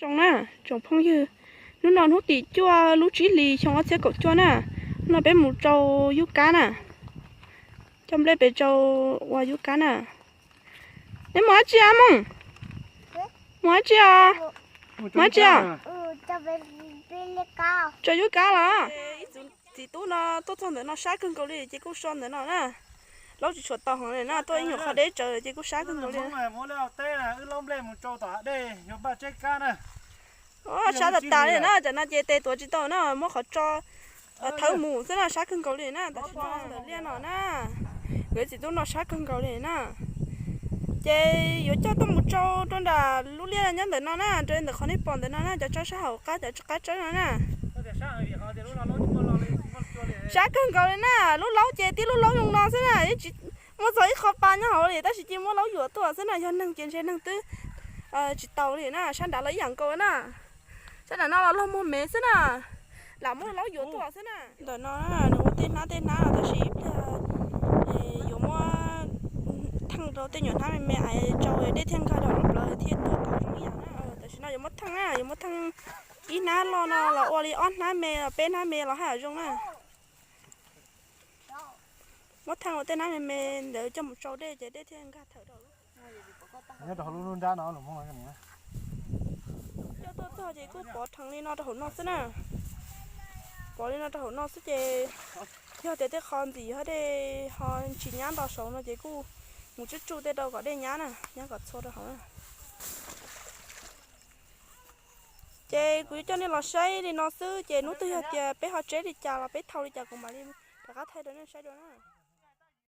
Zoo na, tsoom phooj ywg, hnub no hnub tim cuaj lub tsib hlis xyoo ob txhiab kaum cuaj na, hnub no peb mus tsau yub kab na, coj nplej pes tsau ua yub kab na. Neb mus dab tsi a Mooj? Mus dab tsi os? Mus dab tsi os? Tsau yub kab los? Txiv tub no tuaj txog ntawm no sab kawg nkaus li ces kuj so ntawm no na. Laub tsis tshua tau heev li na, tuaj ib nyuag qhov deb tsawv ces kuj sab kawg nkaus li. Sab tas tas li na, tam no ces tes tuav tsis tau na, muab qhov tso thawb mus xwb na, sab kawg nkaus li na. Tam sim no ntawm liaj no na, nkawd txiv tub no sab kawg nkaus li na. Ces yuav coj tuaj mus tsau rau nram lub liaj nyob ntawm no na, rau ntawm qhov nej pom ntawm no na, cov tsawb sab hauv qab, cov qab tsawb no na. Sab kawg nkaus li na, lub laub ces tib lub laub zoo no xwb na, tsis muaj txog ib qho pa nyob hauv li, tab sis cia muab laub yuam tuaj xwb na, yog neeg ces ntshe neeg twb tsis tau li na, sab nrad los ib yam nkaus na. Sab nram no los log muag mev xwb na, lam muab laub yuam tuaj xwb na. Ntawm no nws ua tej hnab tej hnab no tab sis ib pliag yuav muab theej rau tej nyuam hnab me me es tsau dej thiaj nkag rau lub plawv thiaj tuaj tau zoo ib yam na. Tam sim no yuav muab theej na, yuav muab theej ib hnab loj no los ua li ob hnab me los peb hnab me los haj yam zoo na. Muab theej ua tej hnab me me ntawd coj mus tsau dej ces dej thiaj nkag thawm rau. Nyob rau hauv lub nruab nrab no, coj tuaj txog ces kuj pov rheev li no rau hauv no xwb na. Pov li no rau hauv no xwb ces yog tias tej qho ntxim ho dej ho tsis nyab nto saud no ces kuj mus tsuj tsuj tej rau kom dej nyab na, nyab kom txhua rau hauv na. Ces kuv yuav coj nej los saib li no xwb ces hnub twg yog tias peb ho tseb li cas los peb thau li cas kuv mam li rov qab thaij rau nej saib dua na.